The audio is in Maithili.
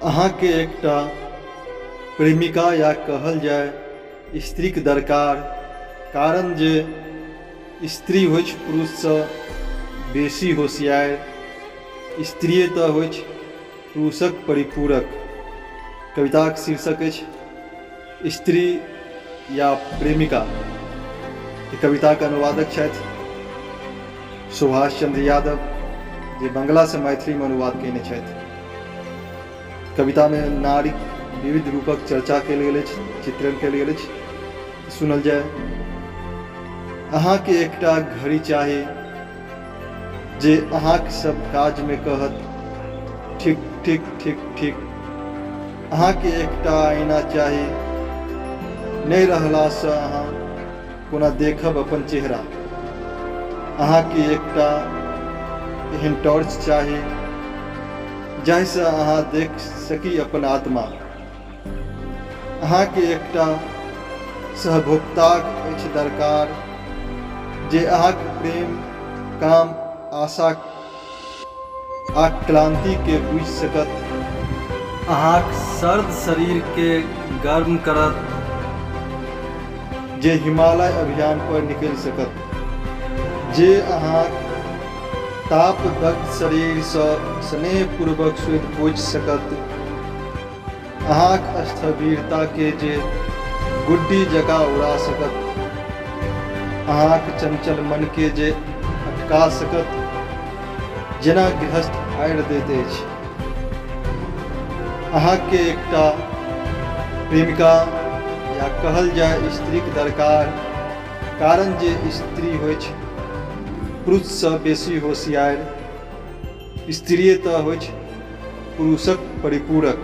अहाँके एकटा प्रेमिका या कहल जाय स्त्रीक दरकार, कारण जे स्त्री होइछ पुरुषसँ बेसी होशियार, स्त्रिये तऽ होइछ पुरुषक परिपूरक। कविताक शीर्षक अछि स्त्री या प्रेमिका। ई कविताक अनुवादक छथि सुभाष चंद्र यादव, जे बंगलासँ मैथिलीमे अनुवाद कयने छथि। कवितामे नारीक विविध रूपक चर्चा कयल गेल अछि, चित्रण कयल गेल अछि। सुनल जाय। अहाँके एकटा घड़ी चाही जे अहाँक सब काजमे कहत ठीक ठीक ठीक ठीक। अहाँके एकटा आईना चाही, नहि रहलासँ अहाँ कोना देखब अपन चेहरा। अहाँके एकटा एहन टॉर्च चाही जाहिसँ अहाँ देख सकी अपन आत्मा। अहाँके एकटा सहभोक्ताक अछि दरकार जे अहाँक प्रेम, काम, आशा आ क्लान्तिकेँ बुझि सकत। अहाँक सर्द शरीरकेँ गर्म करत। जे हिमालय अभियान पर निकलि सकत। जे अहाँक तापदग्ध शरीरसँ स्नेहपूर्वक सुधि पोछि सकत। अहाँक स्थविरताकेँ जे गुड्डी जकाँ उड़ा सकत, अहाँक चंचल मनकेँ जे अटका सकत, जेना गृहस्थ आड़ि दैत अछि। अहाँकेँ एकटा प्रेमिका या कहल जाय स्त्रीक दरकार, कारण जे स्त्री होइछ पुरुषसँ बेसी होशियार, स्त्रिये तँ होइछ पुरुषक परिपूरक।